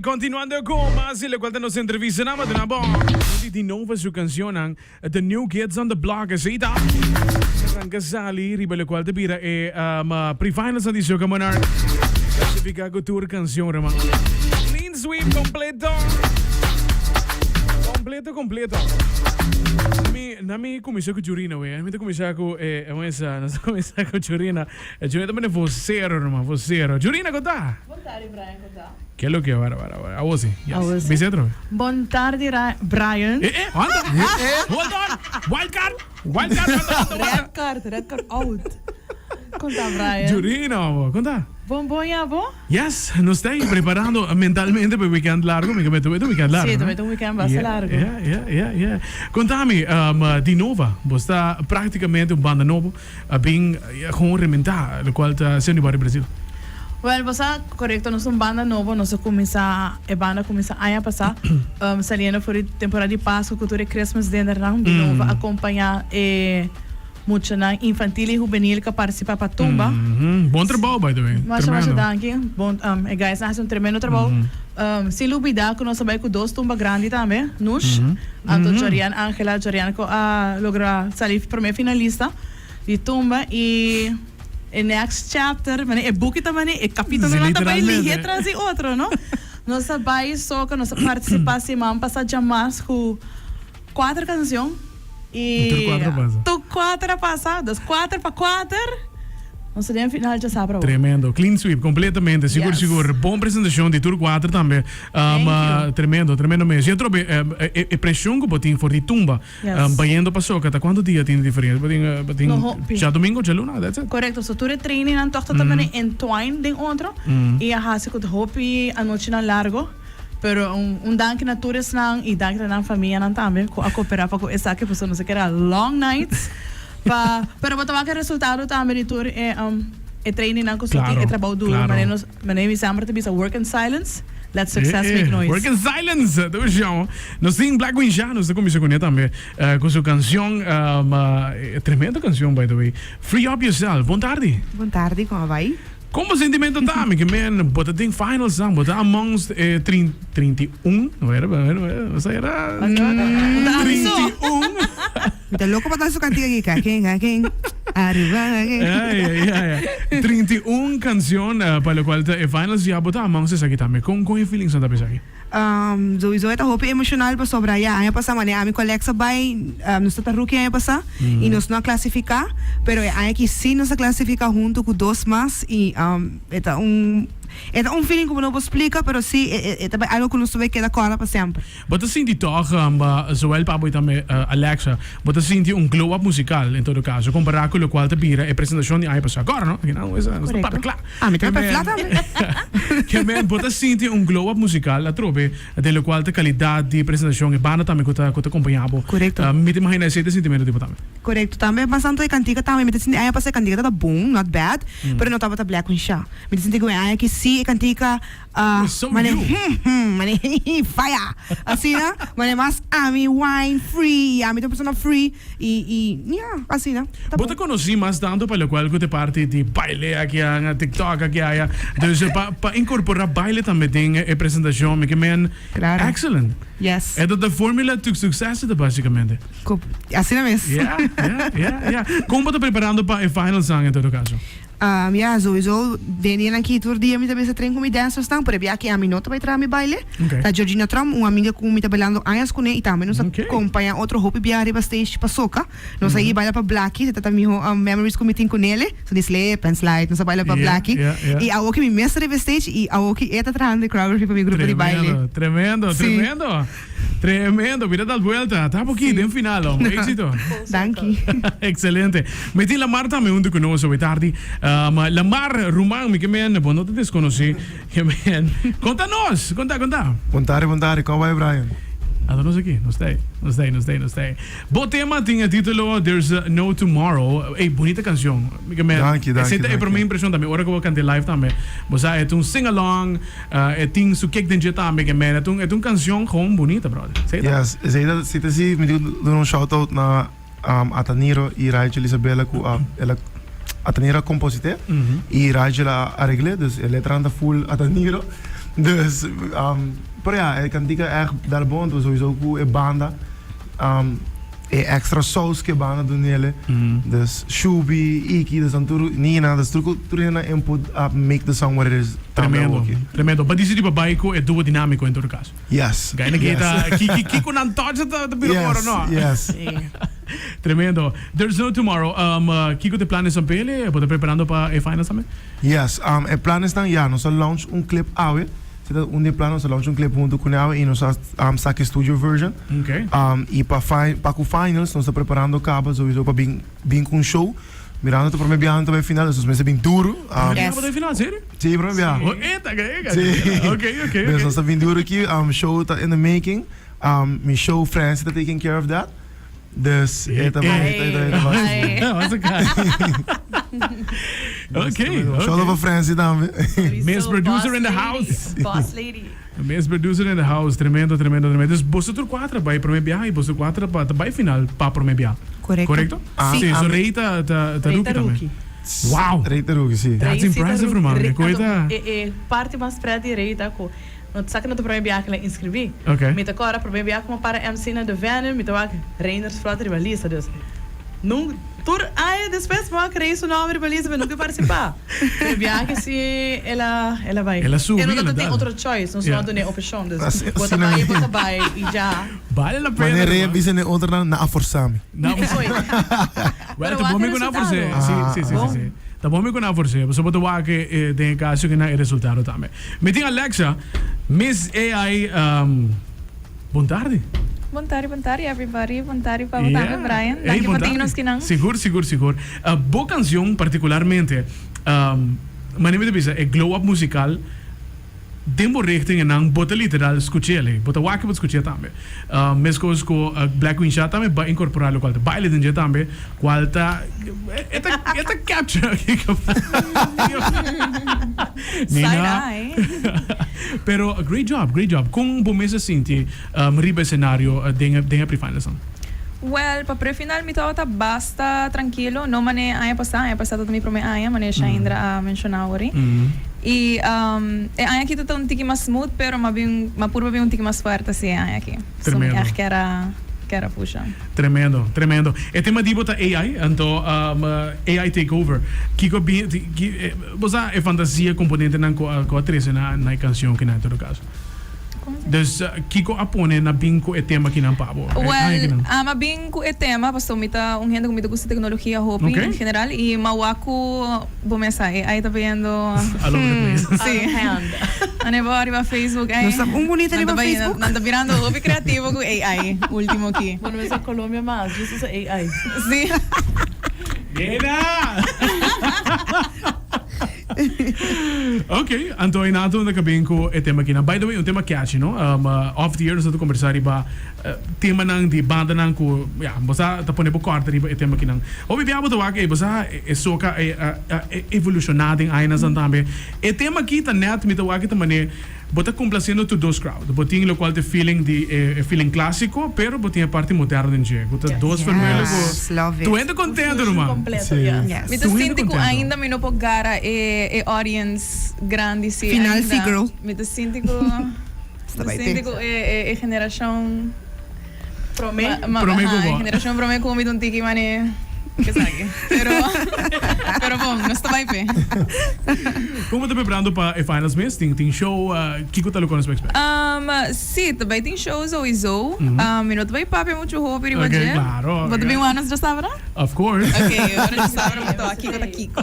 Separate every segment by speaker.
Speaker 1: Continuando cu mas y locual ta nos entrevista nan, duna bo di novo su cancionnan The New Kids on the Block esey ta arranca sali riba locual ta bira e um, pre-finals di Soca Monarch clasifica cu tur cancion ruman. Clean sweep completo. Completo completo. Mi na mi cuminsa cu Jurina we. Mi ta cuminsa cu eh, eh, nos ta cuminsa cu Jurina. Jurina ta pone vocero ruman, vocero. Jurina con ta?
Speaker 2: Bon tardi Brian, con ta?
Speaker 1: Ke lo ke? Wara, wara, wara. Awo si. Yes.
Speaker 2: Awo si.
Speaker 1: Bisa otro vez.
Speaker 2: Bon tardi Ra Brian.
Speaker 1: Eh, eh, anda. Hold on. Wild card. Wild card, wanda, wanda, wanda.
Speaker 2: Red card, red card out. Con ta Brian?
Speaker 1: Jurina, abo. Con ta?
Speaker 2: Bon, bon y abo?
Speaker 1: Yes, nos ta ahí preparando mentalmente pa e weekend largo. Mi ke mete un weekend largo,
Speaker 2: Sí,
Speaker 1: no?
Speaker 2: ta mete un weekend basta
Speaker 1: Yeah,
Speaker 2: largo.
Speaker 1: yeah, yeah, yeah, yeah. Contami, um, di Nova, bo sta practicamente un banda nobo. A bin gewoon rementá lokual ta siendo di bario Brasil.
Speaker 2: Wèl, bo sa korekto, nos ta un banda nobo, nos a kuminsá, e banda a kuminsá aña pasá, saliendo for di temporada di Pasku ku tur e Christmas dinnernan, di nobo a kompañá e muchanan infantil i hubenil ku a partisipá pa tumba.
Speaker 1: Bon trabou, by the way.
Speaker 2: Masha, masha danki. Bon, e guysnan a hasi un tremendo trabou. Sin lubidá ku nos a bai ku dos tumba grandi tambe, Nush, anto Jorian Angela, Jorian ku a logra sali promé finalista di tumba i e next chapter, mane e buki ta mane e kapitulonan ta bai lihé tras di otro, no? Nos a bai soka, nos a partisipá siman pasá djamas ku kuater kanshon i tur kuater a pasa, dus kuater pa kuater. Nos ta den final dja sabra awor.
Speaker 1: Tremendo. Clean sweep completamente. Sigur
Speaker 2: Yes.
Speaker 1: sigur. Bon presentacion di tur cuater tambe.
Speaker 2: Thank you.
Speaker 1: Tremendo, tremendo mes. Y atrobe e e presion cu bo tin for di tumba
Speaker 2: Yes.
Speaker 1: bayendo pa soca ta cuanto dia tin di diferencia? Bo tin bo tin
Speaker 2: No hopi.
Speaker 1: djadomingo, djaluna, that's it.
Speaker 2: Correcto. So tur e trainingnan toch ta ta mane entwine den otro y a haci cu ta hopi anochinan largo. Pero un un danki na tur esnan y danki na nan famianan tambe cu a coopera pa cu esaki pasobra nos a keda long nights. Pa, pero bo ta wak e resultado tambe di tur e e trainingnan ku so tin, e trabou duro. Manera nos, manera mi semper ta bisa work in silence, let success make noise.
Speaker 1: Work in silence, ta bisa. Nos tin Black Winsha, nos ta kuminsá kuné tambe ku su kanshon, tremendo kanshon by the way, Free Up Yourself. Bon tardi.
Speaker 3: Bon tardi, kon a bai?
Speaker 1: Kon bo sentimento ta? Mi ke men bo ta den finals nan, bo ta amongst e trin, 31, a ber, a ber, a ber, nos a era 31.
Speaker 3: Mi ta loko pa ta su kantika aki, kaken, kaken, Aruba, kaken.
Speaker 1: Ay, ay, ay, ay. 31 cancion pa locual ta e finals ya bo ta amongst esaki tambe. Con, con e feelings nan ta pa esaki?
Speaker 3: Souiso e ta hopi emocional pasobra ya aña pasa manera ami cu Alexa bay nos ta ta rookie aña pasa y nos no a clasifica pero e aña aki si nos a clasifica hunto cu dos mas y e ta un e ta un feeling cu bo no por splica pero si e ta bay algo cu nos ta bay keda corda pa semper.
Speaker 1: Bo ta sinti tog zowel pa bo y tambe Alexa bo ta sinti un glow up musical en todo caso compara cu locual ta bira e presentacion di aña pasa. Cora no? Aki nan nos ta papia cla.
Speaker 3: Ami ta papia fla tambe.
Speaker 1: Ke men bo ta sinti un glow up musical atrobe den locual ta calidad di presentacion e banda tambe cu ta cu ta acompaña bo.
Speaker 3: Correcto.
Speaker 1: Mi ta imagina esey ta sintimento di bo tambe.
Speaker 3: Correcto. Tambe mas tanto e cantica tambe mi ta sinti aña pasa e cantica tabata bon, not bad, pero no tabata Black Winsha. Mi ta sinti cu e aña aki si e cantica a
Speaker 1: So
Speaker 3: mane
Speaker 1: you.
Speaker 3: hmm hmm mane hihi fire asina mane mas ami wine free y ami ta un persona free y y ya asina ta
Speaker 1: Bo
Speaker 3: bon.
Speaker 1: ta conoci mas tanto pa locual cu ta parti di baile aki aya, TikTok aki aya. Dus pa pa incorpora baile tambe den e presentacion mi ke men
Speaker 3: Claro.
Speaker 1: excellent.
Speaker 3: Yes.
Speaker 1: E ta ta formula to succes ta basicamente.
Speaker 3: Cu asina mes.
Speaker 1: Yeah, yeah, yeah, yeah. Con bo ta preparando pa e final song en todo caso?
Speaker 3: Ya, souiso den dianan aki tur dia mi ta bisa train ku mi dancersnan, pero e bia aki ami no ta bai traha mi baile. Ta Georgina Trump, un amiga ku mi ta bailando añas kuné i tambe nos a kompañá otro hopi bia riba stage pa soca. Nos a i baila pa Blackie, esei ta ta miho memories ku mi tin ku Nele. So di slip and slide nos a baila pa Blackie. I awoki mi mes ta riba stage i awoki e ta trahando e choreography pa mi grupo di baile.
Speaker 1: Tremendo, tremendo, tremendo. Tremendo, bida dal buelta. Ta poki den final, oh. Éxito.
Speaker 3: Danki.
Speaker 1: Excelente. Mi tin Lamar tambe hunto cu nos hoy tardi. Um, Lamar, ruman, mi ke men, bo no ta desconoci. Ke men. Conta nos, conta, conta.
Speaker 4: Bon tardi, bon tardi. Con bai, Brian?
Speaker 1: Ata nos aki, nos ta ei, nos ta ei, nos ta ei, nos ta ei. Bo tema tin e titulo There's No Tomorrow. Ey, bunita cancion. Mi ke men.
Speaker 4: Danki, danki,
Speaker 1: Esey ta e
Speaker 4: danki.
Speaker 1: prome impresion tambe, ora cu bo cant'e live tambe. Bo sa, e ta un sing-along. E tin su kick den dje tambe ke men. E ta un e ta un cancion gewoon bunita brother. Esey ta.
Speaker 4: Yes, esey ta si ta si mi tin ku duna un shout out na Ataniro y Rachel Isabella ku a el a Ataniro a composite y Rachel a aregle dus e letranan ta full Ataniro. Dus, pero ya, e kantika ègt dal bon, anto sowieso ku e banda, e extra saus ku e banda dunele, dus Shubi, Iki, dus nan tur, Nina, dus tur ku tur hende nan input a make the song what it is tambe
Speaker 1: Tremendo,
Speaker 4: awoki.
Speaker 1: tremendo. Bo a disidi pa bai ku e duo dinámiko en todo kaso.
Speaker 4: Yes,
Speaker 1: Gaina
Speaker 4: yes.
Speaker 1: kita, ki, ki, kiko nan touch ta, ta bira oro,
Speaker 4: Yes,
Speaker 1: no?
Speaker 4: yes.
Speaker 1: Tremendo. There's no tomorrow. Kiko ta e planes nan p'ele? Bo ta preparando pa e finals tambe?
Speaker 4: Yes, e planesnan ya, nos a launch un clip awe, si ta un di e plan nos a launch un clip hunto cune awe y nos a saca e studio version. Y pa pa cu finals nos ta preparando caba sowieso pa bin bin cu un show, mirando ta prome biaha ta bay final dus nos mester bin duro.
Speaker 1: Prome biaha bo ta bay final, serio?
Speaker 4: Si, prome biaha.
Speaker 1: Oh, eta, ega.
Speaker 4: Si.
Speaker 1: Ok, ok, ok.
Speaker 4: Dus nos ta bin duro aki, show ta in the making, mi show Francie ta taking care of that. Dus e ta bai, e ta, e ta bai.
Speaker 1: What's a guy? Okay,
Speaker 4: Shout out pa Francie tambe.
Speaker 1: Miss Producer in the house.
Speaker 2: Boss lady.
Speaker 1: Miss Producer in the house. Tremendo, tremendo, tremendo. Dus boso tur cuatro bai prome biaha y boso cuatro pa ta bai final pa prome biaha.
Speaker 3: Correcto.
Speaker 1: Correcto?
Speaker 4: Ah,
Speaker 1: Sí, so
Speaker 4: ah,
Speaker 1: Rey ta ta ta
Speaker 2: Rey
Speaker 1: rookie
Speaker 2: ta
Speaker 1: tambe.
Speaker 2: rookie.
Speaker 1: Wow.
Speaker 4: Rey ta rookie, si.
Speaker 1: That's impressive, ruman.
Speaker 2: Rey,
Speaker 1: Koe ta-
Speaker 2: anto, e, e parti mas pret di Rey ta cu No ta sa ku no ta prome biaha ku el a inskribí.
Speaker 1: Ok.
Speaker 2: Mi ta kòrda prome biaha ku mi a para MC na De Vennen, mi ta wak Reiners Vlot riba lista. Dus, nun, tur aña despues mi wak Rei su nòmber riba lista, pero nunka e partisipá. Pero e biaha ki si el a, el a bai.
Speaker 1: El a subi,
Speaker 2: E no
Speaker 1: el a
Speaker 2: tabata tin
Speaker 1: dal.
Speaker 2: otro choice, nos no a dun'é opshon. Dus,
Speaker 4: Asi-
Speaker 2: bo ta
Speaker 4: asina
Speaker 2: bai,
Speaker 4: mi.
Speaker 2: bo ta bai i ya.
Speaker 1: Bale la pena,
Speaker 4: Wanneer Rei a
Speaker 1: ruman.
Speaker 4: bisa n'e otronan, nan a forsá mi.
Speaker 1: Nan a forsá.
Speaker 2: Oei.
Speaker 1: Well,
Speaker 2: Pero
Speaker 1: ta
Speaker 2: wak
Speaker 1: bon
Speaker 2: e
Speaker 1: mi ku nan a fors'é.
Speaker 2: resultado.
Speaker 1: Si, si, si, si, si. Ta bon mi ku nan a fors'é, pasobra bo ta wak e den e kaso ku nan e resultado tambe. Mi tin Alexa, Miss AI, bon tardi.
Speaker 5: Bon tardi, bon tardi everybody. Bon tardi pa bo tambe Brian.
Speaker 1: Hey,
Speaker 5: Danki
Speaker 1: bon
Speaker 5: pa tin
Speaker 1: tardi.
Speaker 5: nos kinan.
Speaker 1: Sigur, sigur, sigur. Bo kansion partikularmente, manera mi ta bisa, e glow up musikal, Den bo richting en nan bo ta literal scuch'é aley. Bo ta wak bo ta scuch'é tambe. Mescos cu Black Queen Sha tambe ba incorpora locual ta baile den dje tambe cual ta e ta e ta capture
Speaker 5: Side
Speaker 1: Nina
Speaker 5: eye.
Speaker 1: Pero great job, great job. Con bo mes a sinti riba e scenario den den e pre-finals nan?
Speaker 5: Well, pa pre-final mi tabata basta trankilo, no mane aña pasá, aña pasá tabata mi promé aña, mane Shaindra a menshoná awor. I e aña aki ta un tiki mas smooth, pero m'a bin, m'a purba bin un tiki mas fuerte si e aña aki. So mi
Speaker 1: Tremendo.
Speaker 5: ègt kier a, kier a pusha.
Speaker 1: Tremendo, tremendo. E tema di bo ta AI, anto AI take over. Kiko a bin, ki, bo sa e fantasia komponentenan ku a, ku a trese na, na e kanshon kinan en todo kaso. Dus kiko a pone na bin ku e tema kinan pa bo? E aña
Speaker 5: Well,
Speaker 1: kinan.
Speaker 5: ami a bin ku e tema pasobra mi ta un hende ku mi ta gusta teknologia hopi
Speaker 1: Ok.
Speaker 5: en general i m'a wak ku bo mes sa AI ta bayendo
Speaker 1: All over the place.
Speaker 5: Si.
Speaker 2: Out of hand.
Speaker 5: Ane bo riba Facebook ei.
Speaker 3: Nos ta un bunita
Speaker 5: Nan ta
Speaker 3: riba
Speaker 5: bay-
Speaker 3: Facebook.
Speaker 5: Nan ta birando hopi kreativo ku AI ultimo ki.
Speaker 2: Bo no mester Colombia mas, just usa AI.
Speaker 5: Si.
Speaker 1: Nena! Ok, anto e nato unda kabin ku e tema kinan. By the way, un tema catchy, no? Um, off the air nos ta kombersá riba temanan di bandanan ku, ya, bo sa ta pone bo kòrta riba e tema kinan. Hopi bia bo ta wak, ey, bo sa e soka a evolushoná den añanan tambe. E tema aki ta nèt, mi ta wak e ta manera bo ta komplasiendo tur dos crowd. Bo tin lokual ta e feeling di e feeling klásiko, pero bo tin e parti moderno den dje, ku ta dos formule ku
Speaker 3: Yes, love it.
Speaker 1: tur hende kontento,
Speaker 2: Fusion
Speaker 1: ruman.
Speaker 2: completo,
Speaker 4: Sí.
Speaker 2: yes.
Speaker 3: Yes.
Speaker 5: Mi ta
Speaker 1: Tur hende
Speaker 5: sinti ku
Speaker 1: kontento.
Speaker 5: ainda mi no por gara e e audience grandi si
Speaker 3: Final
Speaker 5: ainda.
Speaker 3: si, girl.
Speaker 5: Mi ta sinti ku
Speaker 3: Sta
Speaker 5: mi ta
Speaker 3: bai
Speaker 5: sinti
Speaker 3: te.
Speaker 5: ku e e e generashon
Speaker 2: Prome.
Speaker 5: Ma, ma,
Speaker 1: Prome ku
Speaker 5: aha,
Speaker 1: bo.
Speaker 5: e generashon prome ku mi ta un tiki mane ke sa ki. Pero pero bon, nos ta bai p'e.
Speaker 1: Kon bo ta preparando pa e finals mes? Tin tin show? Kiko ta loke nos por expect?
Speaker 5: Um, si, ta bai tin show souiso. Um, mi no ta bai papia muchu hopi riba
Speaker 1: Ok,
Speaker 5: dje.
Speaker 1: claro.
Speaker 5: Bo ta bin wak nos djasabra?
Speaker 1: Of course.
Speaker 5: Ok, ora djasabra bo ta wak kiko ta kiko.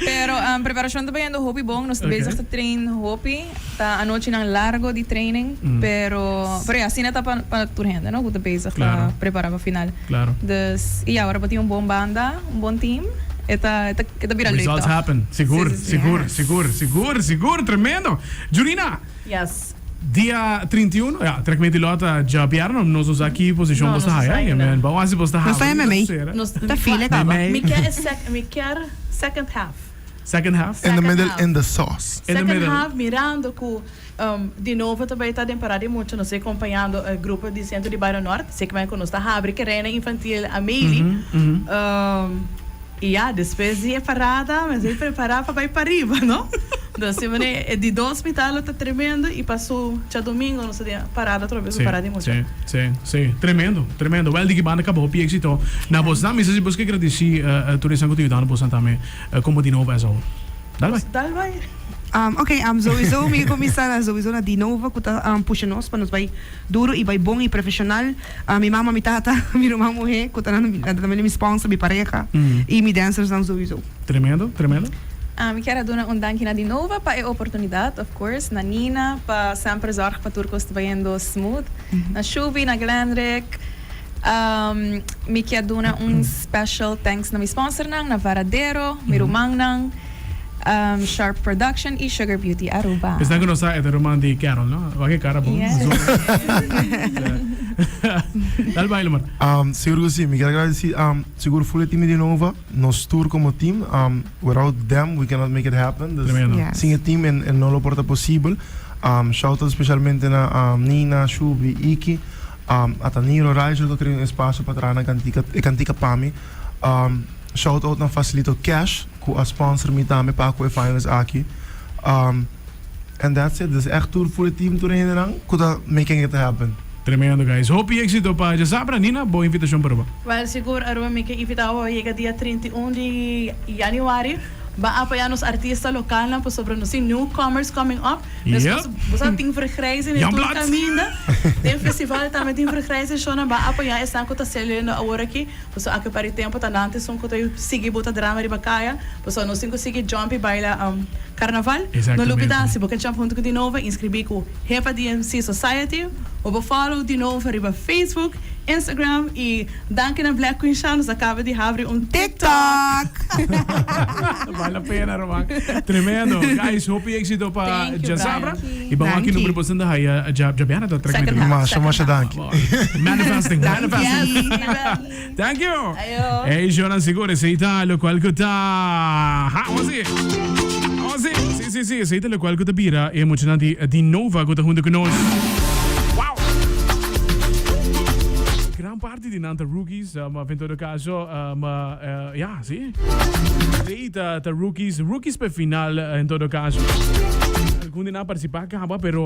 Speaker 5: Pero um, preparashon ta bayendo hopi bon. Nos ta
Speaker 1: Ok.
Speaker 5: bezig ta train hopi. Ta anochinan largo di training, pero pero ya, asina ta pa pa tur hende, no, ku ta bezig ta prepara pa final.
Speaker 1: Claro.
Speaker 5: Dus, y ya, ora bo tin un bon banda, un bon team, e ta e ta e ta bira leuk
Speaker 1: Results
Speaker 5: tòg.
Speaker 1: happen. Sigur,
Speaker 5: Sí, sí, sí.
Speaker 1: sigur, sigur, sigur, sigur. Tremendo. Jurina!
Speaker 2: Yes.
Speaker 1: Dia 31, ya, trek mei di lòt djabièrnè, nos no sa ki posishon
Speaker 2: No,
Speaker 1: bo
Speaker 2: nos
Speaker 1: ta
Speaker 2: no sa
Speaker 1: haya,
Speaker 2: ainda.
Speaker 1: men bo hasi bo ta
Speaker 3: Nos ta
Speaker 1: habri,
Speaker 3: MMA.
Speaker 1: sera.
Speaker 2: Nos,
Speaker 3: Ta file kaba.
Speaker 1: MMA.
Speaker 2: Mi kier e sec, mi kier second half.
Speaker 1: Second half.
Speaker 4: In the
Speaker 2: Second
Speaker 4: middle
Speaker 2: half.
Speaker 4: in the sauce.
Speaker 1: In the
Speaker 2: Second
Speaker 1: middle.
Speaker 2: half mirando cu um, di novo ta bay ta den Parada di Mucha, nos ta acompañando e grupo di Centro di Bario Noord, seki men cu nos ta habri ke Reina Infantil Amelie. Um, y ya, despues di e parada, men ta prepara pa bay pariba, no? Dus si mane e di dos mitad lo ta tremendo y pa su djadomingo nos ta den parada atrobe su parada di mucha.
Speaker 1: Si, si, si. Tremendo, tremendo. Wel di ki banda caba hopi exito na bosnan. Mi sa si bos ke gradici tur esnan cu ta yudando bosnan tambe como di Nova as a whole. Dal bai.
Speaker 2: Dal bai.
Speaker 3: Ok, sowieso mi ke kuminsá na sowieso na Dinova ku ta pusha nos pa nos bai duro i bai bon i profeshonal. Mi mama, mi tata, mi ruman muhé ku ta nan tambe mi sponsor, mi pareha i mi dancersnan sowieso.
Speaker 1: Tremendo, tremendo.
Speaker 5: Mi kier a duna un danki na Dinova pa e oportunidat, of course, na Nina pa semper zorg pa tur kos ta bayendo smooth, na Shubi, na Glenrick. Mi kier duna un special thanks na mi sponsornan, na Varadero, mi rumannan, Sharp Production y Sugar Beauty Aruba.
Speaker 1: Esnan ku no sa e ta ruman di Carol, no? Wak e kara bon.
Speaker 5: Yes.
Speaker 1: Dal bai, Lemar.
Speaker 4: Sigur ku si. Mi kier agradeci sigur full e team di Dinova. Nos tur komo team, without them we cannot make it happen. Dus
Speaker 1: Tremendo.
Speaker 3: Yes.
Speaker 4: sin e team e e no lo por ta posibel. Shout out specialmente na Nina, Shubi, Iki. Ata Niro Rigel ku a krea un espasio pa traha na kantika e kantika pa mi. Shout out na Facilito Cash ku a sponsor mi tambe pa ku e finals aki. And that's it. Dus echt tur full e team tur e hendenan ku ta making it happen.
Speaker 1: Tremendo guys. Hopi exito pa djasabra. Nina, bo invitacion pa Aruba.
Speaker 2: Wel sigur Aruba mi ke invita bo yega dia 31 di januari. Ban apoya nos artista localnan pasobra nos tin newcomers coming up. Meskos bo sa tin vergrijzing den tur caminda. Den festival tambe tin vergrijzing shownan. Ban apoya esnan cu ta saliendo awor aki. Pasobra aki par di tempo ta nan esun cu ta sigui bota drama riba caya. Pasobra nos tin cu sigui jump y baila carnaval. No lubida si bo ke jump hunto cu Dinova inscribi cu Hepa DMC Society. Bo por follow Dinova riba Facebook, Instagram y danki na Black Queen Sha nos a caba di habri un
Speaker 3: TikTok.
Speaker 1: Bal la pena ruman. Tremendo. Guys, hopi exito pa
Speaker 2: Thank you,
Speaker 1: djasabra.
Speaker 2: Brian.
Speaker 1: Y ban wak
Speaker 3: Danki.
Speaker 1: number boso ta haya djabiana ta trek
Speaker 2: Second
Speaker 1: mi.
Speaker 2: half.
Speaker 4: Masha, masha danki.
Speaker 1: Manifesting, manifesting.
Speaker 2: Yes.
Speaker 1: Thank you.
Speaker 2: Ayo.
Speaker 1: Hey, Jonan, sigur, esey ta locual cu ta... Ha, vamos así. Vamos así. Sí, sí, sí, esey ta locual cu ta bira e muchanan di, di Nova cu ta hunto cu nos. Wow. Gran parti di nan ta rookies, um, en todo caso, um, uh, ja, sí. Esey ta, ta rookies, rookies pe final, en todo caso. Algun di nan a participa caba, pero...